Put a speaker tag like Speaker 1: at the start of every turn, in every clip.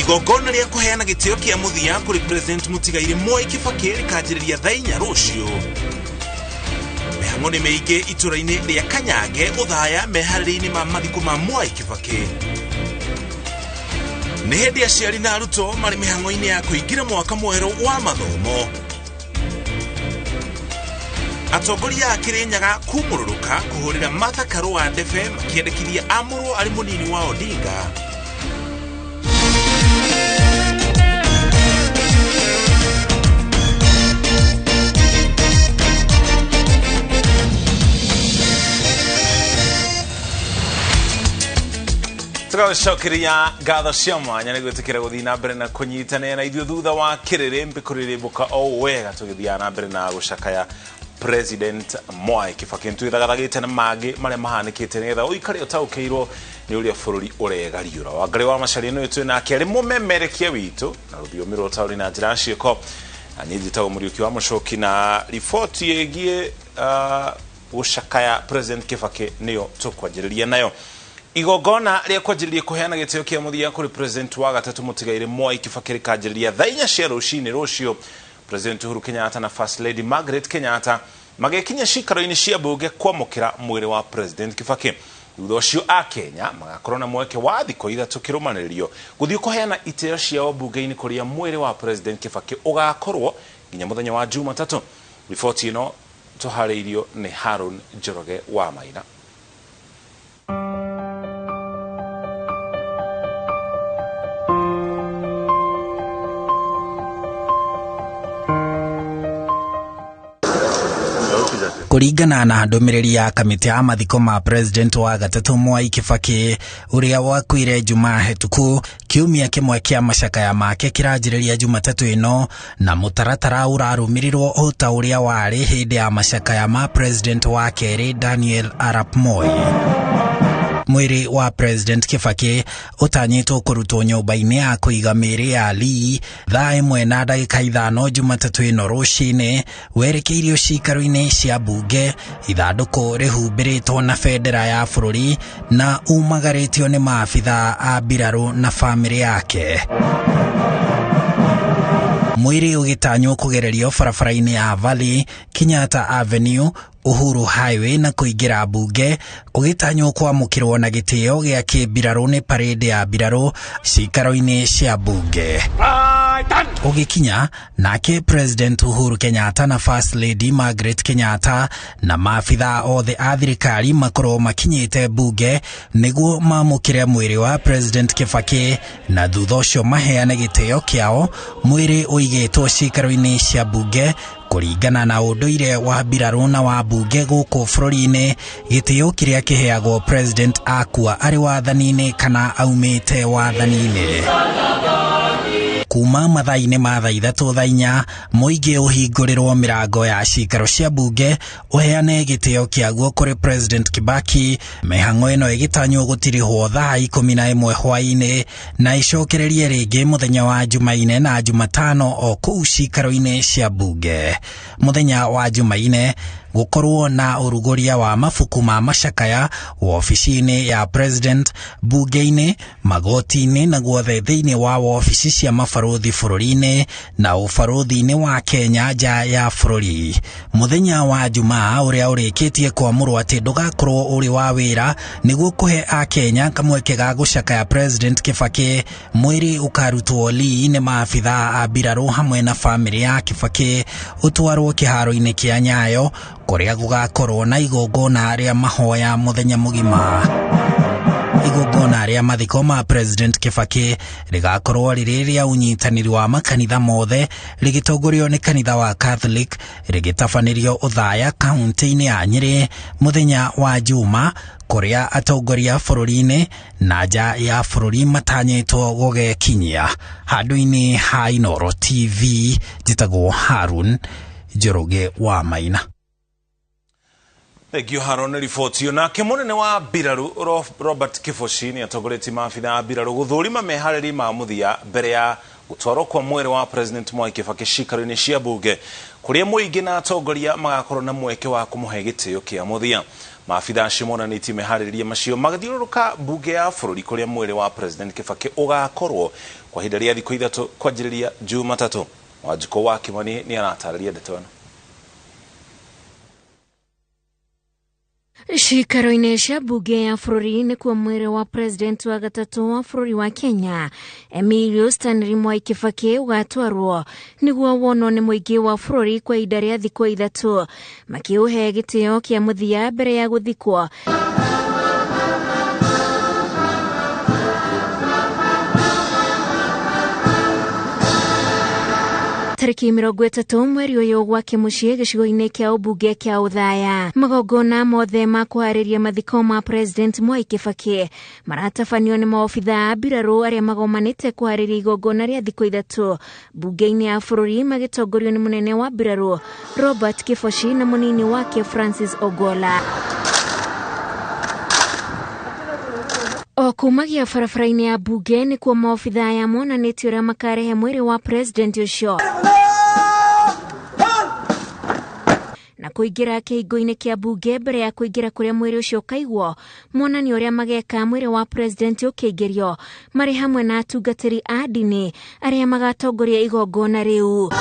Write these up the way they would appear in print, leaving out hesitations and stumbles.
Speaker 1: Igongona rĩa kũheana gĩtĩo kĩa mũthia kũrĩ President Mũtigairĩ Mwai Kibaki rĩkanjĩrĩria thaa 4 rũciũ. Mĩhang'o nĩ mĩingĩ itũra-inĩ rĩa Kanyange Othaya meharĩria-inĩ ma mathiko ma Mwai Kibaki. Nĩ hĩndĩ aciari na arutwo marĩ mĩhang'o-inĩ ya kũingĩra mwaka mwerũ wa mathomo. Atongoria a Kirinyaga kumũrũrũka kũhũrĩra Martha Karua ndebe makĩendekithia amũrwo arĩ mũnini wa Odinga. Tũgagũcokeria ngatho cia mwanya nĩ gwĩtĩkĩra gũthiĩ na mbere na kũnyitanĩra na ithuĩ thutha wa kĩrĩrĩmbĩ kũrĩrĩmbũka o wega tũgĩthiaga na mbere na gũcakaya President Mwai Kibaki. Nĩtwĩthagathagĩte na mangĩ marĩa mahanĩkĩte nĩgetha ũikare ũtaũkĩirwo nĩ ũrĩa bũrũri ũregariũra. Wangarĩ wa Macharia nĩwe twĩ nake arĩ mũmemerekia witũ na rũthiomi rwa ũtaũri na njĩra ya ciĩko. Na niĩ njĩtagwo Mũriũki wa Mũcoki na riboti ĩgiĩ gũcakaya President Kibaki nĩyo tũkwanjĩrĩria nayo. Igongona rĩa kwanjĩrĩria kũheana gĩtĩo kĩa mũthia kũrĩ President wa gatatũ Mũtigairĩ Mwai Kibaki rĩkanjĩrĩria thaa 4 cia rũcinĩ rũciũ. President Uhuru Kenyatta na First Lady Margaret Kenyatta magĩkinya cikaro-inĩ cia mbunge kwamũkĩra mwĩrĩ wa President Kibaki. Thutha ũcio Akenya magakorwo na mweke wa thikũ 3 kĩrũmanĩrĩrio gũthiĩ kũheana itĩo ciao mbunge-inĩ kũrĩa mwĩrĩ wa President Kibaki ũgakorwo nginya mũthenya wa Jumatatũ. Riboti ĩno tũharĩirio nĩ Harun Njoroge wa Maina.
Speaker 2: Kũringana na ndũmĩrĩri ya kamĩtĩ ya mathiko ma President wa gatatũ Mwai Kibaki ũrĩa wakuire Jumaa hetũku, kiumia kĩmwe kĩa macakaya make kĩranjĩrĩria Jumatatũ ĩno na mũtaratara ũrarũmĩrĩrwo o ta ũrĩa warĩ hĩndĩ ya macakaya ma President wa kerĩ Daniel Arap Moi. Mwĩrĩ wa President Kibaki ũtanyĩtwo kũrutwo nyũmba-inĩ ya kũiga mĩĩrĩ ya Lee thaa 1:05 Jumatatũ ĩno rũcinĩ werekeirio cikaro-inĩ cia mbunge, ithandũkũ rĩhumbĩrĩtwo na bendera ya bũrũri na umagarĩtio nĩ maabithaa a mbirarũ na bamĩrĩ yake. Mwĩrĩ ũgĩtanywo kũgererio barabara-inĩ ya Valley, Kenyatta Avenue, Uhuru Highway na kũingĩra mbunge, ũgĩtanywo kwamũkĩrwo na gĩtĩo gĩa kĩmbirarũ nĩ parade ya mbirarũ cikaro-inĩ cia mbunge. Ũgĩkinya nake President Uhuru Kenyatta na First Lady Margaret Kenyatta na maabithaa othe a thirikari makorwo makinyĩte mbunge nĩguo mamũkĩre mwĩrĩ wa President Kibaki na thutha ũcio maheane gĩtĩo kĩao. Mwĩrĩ ũigĩtwo cikaro-inĩ cia mbunge kũringana na ũndũire wa mbirarũ na wa mbunge gũkũ bũrũri-inĩ, gĩtĩo kĩrĩa kĩheagwo President akua arĩ wathani-inĩ kana aumĩte wathani-inĩ. Kuma mathaa-inĩ ma thaa 3 thaa 4 mũingĩ ũhingũrĩrwo mĩrango ya cikaro cia mbunge ũheane gĩtĩo kĩaguo kũrĩ President Kibaki. Mĩhang'o ĩno ĩgĩtanywo gũtirihwo thaa 11 hwaĩ-inĩ na ĩcokererie rĩngĩ mũthenya wa Jumaine na Jumatano o kũu cikaro-inĩ cia mbunge. Mũthenya wa Jumaine gũkorwo na ũrugũria wa mabuku ma macakaya wobici-inĩ ya President, mbunge-inĩ, magoti-inĩ na guothe thĩinĩ wa wobici cia mabarũthi bũrũri-inĩ na ũbarũthi-inĩ wa Kenya nja ya bũrũri. Mũthenya wa Jumaa ũrĩa ũrĩkĩtie kwamũrwo atĩ ndũgakorwo ũrĩ wa wĩra nĩguo kũhe Akenya kamweke ga gũcakaya President Kibaki, mwĩrĩ ũkarutwo Lee nĩ maabithaa a mbirarũ hamwe na bamĩrĩ ya Kibaki ũtwarwo kĩharo-inĩ kĩa Nyayo kũrĩa gũgakorwo na igongona rĩa mahoya mũthenya mũgima. Igongona rĩa mathiko ma President Kibaki rĩgakorwo rĩrĩ rĩa ũnyitanĩri wa makanitha mothe rĩgĩtongorio nĩ kanitha wa Catholic rĩgĩtabanĩrio Othaya kaunti-inĩ ya Nyĩrĩ mũthenya wa Juma kũrĩa atongoria bũrũri-inĩ na nja ya bũrũri matanyĩtwo gũgekinyia. Handũ-inĩ ha Inooro TV njĩtagwo Harun Njoroge wa Maina.
Speaker 1: Thank you Haron riboti. Nake mũnene wa mbirarũ Robert Kibochi nĩ atongoretie maabithaa a mbirarũ gũthũrima meharĩria ma mũthia mbere ya gũtwarwo kwa mwĩrĩ wa President Mwai Kibaki cikaro-inĩ cia mbunge kũrĩa mũingĩ na atongoria magakorwo na mweke wa kũmũhe gĩtĩo kĩa mũthia. Maabitha acio monanĩtie meharĩrĩria macio magĩthiũrũrũka mbunge ya bũrũri kũrĩa mwĩrĩ wa President Kibaki ũgakorwo kwa ihinda rĩa thikũ 3 kwanjĩrĩria Jumatatũ. Wanjikũ wa Kimani nĩ aratarĩria ndeto ĩno.
Speaker 3: Cikaro-inĩ cia mbunge ya bũrũri nĩkuo mwĩrĩ wa president wa gatatũ wa bũrũri wa Kenya Emilio Stanley Mwai Kibaki ũgatwarwo nĩguo wonwo nĩ mũingĩ wa bũrũri kwa ihinda rĩa thikũ 3 makĩũhe gĩtĩo kĩa mũthia mbere ya gũthikwo. Tarĩki 30 mweri ũyũ gwake mũciĩ gĩcigo-inĩ kĩa ũmbunge kĩa Othaya. Magongona mothe ma kũharĩria mathiko ma President Mwai Kibaki maratabanio nĩ maobitha a mbirarũ arĩa magomanĩte kũharĩria igongona rĩa thikũ 3 mbunge-inĩ ya bũrũri magĩtongorio nĩ mũnene wa mbirarũ Robert Kibochi na mũnini wake Francis Ogola. O kumagia barabara-inĩ ya mbunge nĩkuo maobitha aya monanĩtie ũrĩa makarehe mwĩrĩ wa president ũcio na kũingĩra kĩhingo-inĩ kĩa mbunge mbere ya kũingĩra kũrĩa mwĩrĩ ũcio ũkaigwo monanio ũrĩa mageka mwĩrĩ wa president ũkĩingĩrio marĩ hamwe na atungatĩri a ndini arĩa magatongoria igongona rĩu.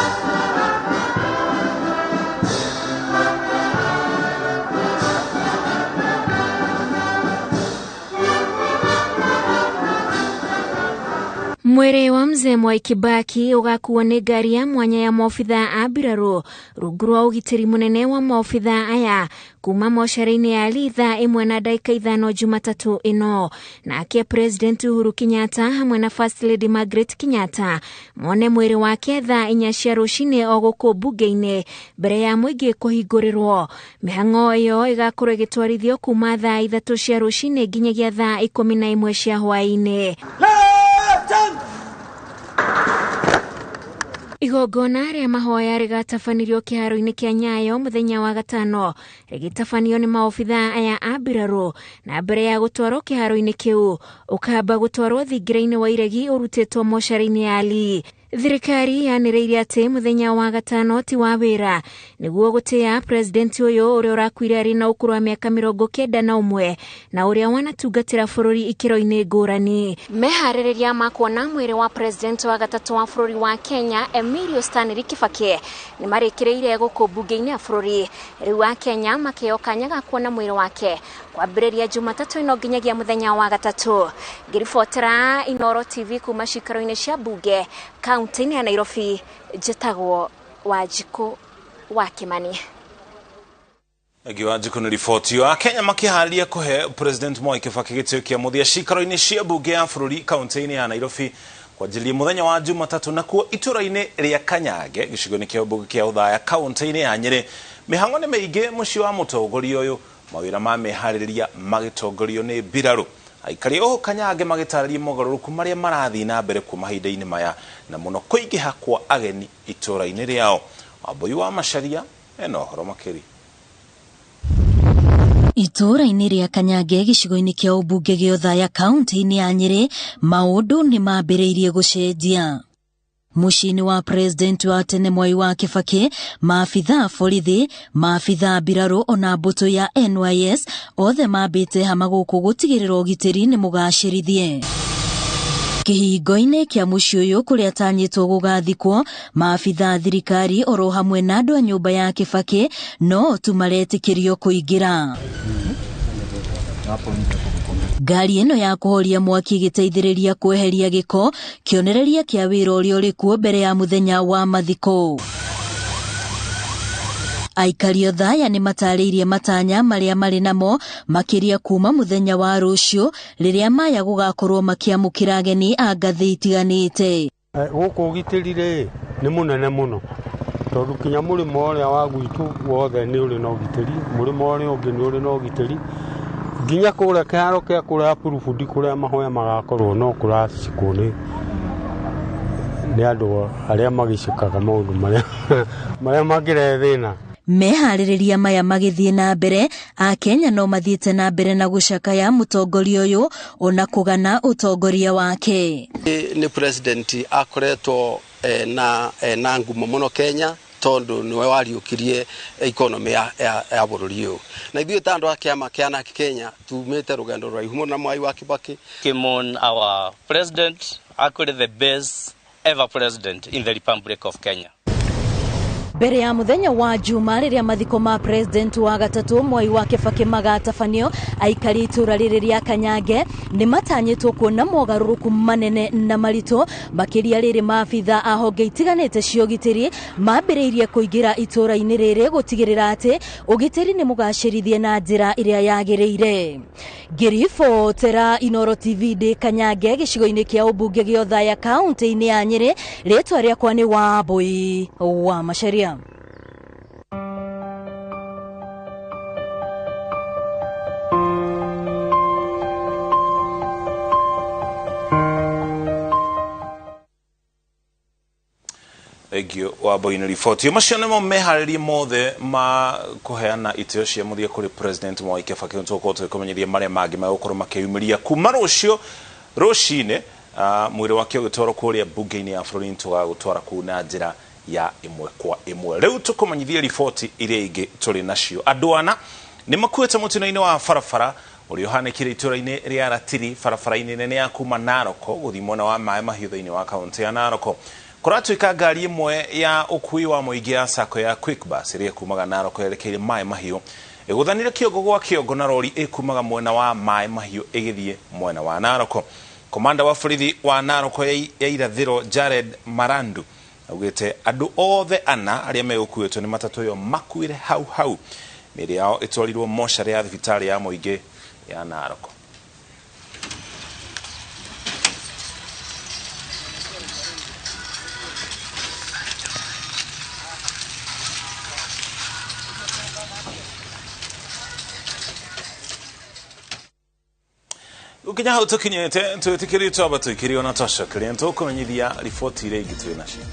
Speaker 3: Mwĩrĩ wa mzee Mwai Kibaki ũgakuo nĩ ngari ya mwanya ya maobitha a mbirarũ rungu rwa ũgitĩri mũnene wa maobitha aya kuma mocarĩ-inĩ ya Lee 1:05 Jumatatũ ĩno. Nake President Uhuru Kenyatta hamwe na First Lady Margaret Kenyatta mone mwĩrĩ wake 4:00 cia rũcinĩ o gũkũ mbunge-inĩ mbere ya mũingĩ kũhingũrĩrwo. Mĩhang'o ĩyo ĩgakorwo ĩgĩtwarithio kuma 3:00 cia rũcinĩ nginyagia 11:00 cia hwaĩ-inĩ. Igongona rĩa mahoya rĩgatabanĩrio kĩharo-inĩ kĩa Nyayo mũthenya wa gatano rĩgĩtabanio nĩ maobitha aya a mbirarũ na mbere ya gũtwarwo kĩharo-inĩ kĩu ũkamba gũtwarwo thingira-inĩ wa iregi ũrutĩtwo mocarĩ-inĩ ya Lee. Thirikari yanĩrĩire atĩ mũthenya wa gatano ti wa wĩra nĩguo gũtĩa president ũyũ ũrĩa ũrakuire arĩ na ũkũrũ wa mĩaka 91 na ũrĩa wanatungatĩra bũrũri ikĩro-inĩ ngũrani. Meharĩrĩria ma kuona mwĩrĩ wa president wa gatatũ wa bũrũri wa Kenya Emilio Stanley Kibaki nĩ marĩkĩrĩire gũkũ mbunge-inĩ ya bũrũri. Rĩu a Kenya makĩheo kanya ga kuona mwĩrĩ wake kwambĩrĩria Jumatatũ ĩno nginyagia mũthenya wa gatatũ. Ngĩribotera Inooro TV kuma cikaro-inĩ cia mbunge kaunti-inĩ ya Nairobi, njĩtagwo Wanjikũ wa Kimani.
Speaker 1: Thengiũ Wanjikũ nĩ riboti ĩyo. Akenya makĩharĩria kũhe President Mwai Kibaki gĩtĩo kĩa mũthia cikaro-inĩ cia mbunge ya bũrũri kaunti-inĩ ya Nairobi kwanjĩrĩria mũthenya wa Jumatatũ nakuo itũra-inĩ rĩa Kanyange gĩcigo-inĩ kĩa mbunge kĩa Othaya kaunti-inĩ ya Nyĩrĩ. Mĩhang'o nĩ mĩingĩ mũciĩ wa mũtongoria ũyũ, mawĩra ma meharĩrĩria magĩtongorio nĩ mbirarũ. Aikari a Kanyange magĩtarĩria mogarũrũku marĩa marathiĩ na mbere kuo mahinda-inĩ maya na mũno kũingĩha kwa ageni itũra-inĩ rĩao. Wambui wa Macharia ena ũhoro makĩria.
Speaker 4: Itũra-inĩ rĩa Kanyange gĩcigo-inĩ kĩa ũmbunge gĩa Othaya kaunti-inĩ ya Nyĩrĩ maũndũ nĩ mambĩrĩirie gũcenjia. Mũciĩ-inĩ wa president wa tene Mwai wa Kibaki, maabitha borithi, maabitha mbirarũ ona mbũtũ ya NYS othe mambĩte hama gũkũ gũtigĩrĩra ũgitĩri nĩ mũgacĩrithie. Kĩhingo-inĩ kĩa mũciĩ ũyũ kũrĩa atanyĩtwo gũgathikwo, maabitha thirikari oro hamwe na andũ a nyũmba ya Kibaki no tu maretĩkĩrio kũingĩra. Ngari ĩno ya kũhoria mwaki ĩgĩteithĩrĩria kweheria gĩko, kĩonereria kĩa wĩra ũrĩa ũrĩ kuo mbere ya mũthenya wa mathiko. Aikari Othaya nĩ matarĩirie matanya marĩa marĩ namo makĩria kuma mũthenya wa rũciũ rĩrĩa maya gũgakorwo makĩamũkĩra ageni a ngathĩ itiganĩte.
Speaker 5: Gũkũ ũgitĩri rĩ nĩ mũnene mũno tondũ kinya mũrĩmo ũrĩa wa gwitũ wothe nĩ ũrĩ na ũgitĩri, mũrĩmo ũrĩa ũngĩ nĩ ũrĩ na ũgitĩri, nginya kũrĩa kĩharo kĩa kũrĩa Purubundi kũrĩa mahoya magakorwo no kũracikwo nĩ andũ arĩa magĩcikaga maũndũ marĩa mangĩrehe thĩna.
Speaker 4: Meharĩrĩria maya magĩthiĩ na mbere, Akenya no mathiĩte na mbere na gũcakaya mũtongoria ũyũ ona kũgana ũtongoria wake.
Speaker 6: Nĩ president akoretwo na ngumo mũno Kenya, tondu niwe wariukirie economy ya bururi uyu. Na ithuĩ ta andũ a kĩama kĩa Narc Kenya tumĩte rũgendo rũraihu mũno na Mwai wa Kibaki.
Speaker 7: Came on our president, actually the best ever president in the Republic of Kenya.
Speaker 4: Mbere ya muthenya wa Juma rĩrĩa mathiko ma president wa gatatũ Mwai wa Kibaki magatabanio, aikari itũra rĩrĩ rĩa Kanyange nĩ matanyĩtwo kuona mogarũrũku manene na maritũ makĩria rĩrĩ maabitha a honge itiganĩte cia ũgitĩri mambĩrĩirie kũingĩra itũra-inĩ rĩrĩ gũtigĩrĩra atĩ ũgitĩri nĩ mũgacĩrithie na njĩra ĩrĩa yagĩrĩire. Ngĩribotera Inooro TV ndĩ Kanyange gĩcigo-inĩ kĩa ũmbunge gĩa Othaya kaũntĩ-inĩ ya Nyĩrĩ, rĩtwa rĩakwa nĩ Wambui wa Macharia.
Speaker 1: Thank you Wambui nĩ riboti macio nĩmo meharĩrie mothe ma kũheana itĩo cia mũthia kũrĩ President Mwai Kibaki. Nĩtũgũkorwo tũgĩkũmenyithia marĩa mangĩ megũkorwo makĩyumĩria kuma rũciũ rũcinĩ, mwĩrĩ wake ũgĩtwarwo kũrĩa mbunge-inĩ ya bũrũri. Nĩtũgagũtwara kũu na njĩra ya ĩmwe kwa ĩmwe. Rĩu tũkũmenyithie riboti iria ingĩ tũrĩ nacio. Andũ ana nĩ makuĩte mũtino-inĩ wa barabara ũrĩa ũhanĩkire itũra-inĩ rĩa Ratiri barabara-inĩ nene ya kuma Naroko gũthiĩ mwena wa Maĩ Mahiũ thĩinĩ wa kaũntĩ ya Naroko. Kũratuĩka ngari ĩmwe ya ũkui wa mũingĩ ya sacco ya Quickbus ĩrĩa ĩkumaga Naroko yerekeire Maĩ Mahiũ ĩgũthanire kĩongo gwa kĩongo na rori ĩkumaga mwena wa Maĩ Mahiũ ĩgĩthiĩ mwena wa Naroko. Komanda wa borithi wa Naroko ya irathĩro Jared Marandu augĩte andũ othe ana arĩa megũkuĩtwo nĩ matatũ ĩyo makuire hau hau. Mĩĩrĩ yao ĩtwarirwo mocarĩ ya thibitarĩ ya mũingĩ ya Naroko. Gũkinya hau tũkinyĩte twĩtĩkĩrie twamba tũikĩrio na twacokeria nĩtũkũmenyithia riboti iria ingĩ twĩ nacio.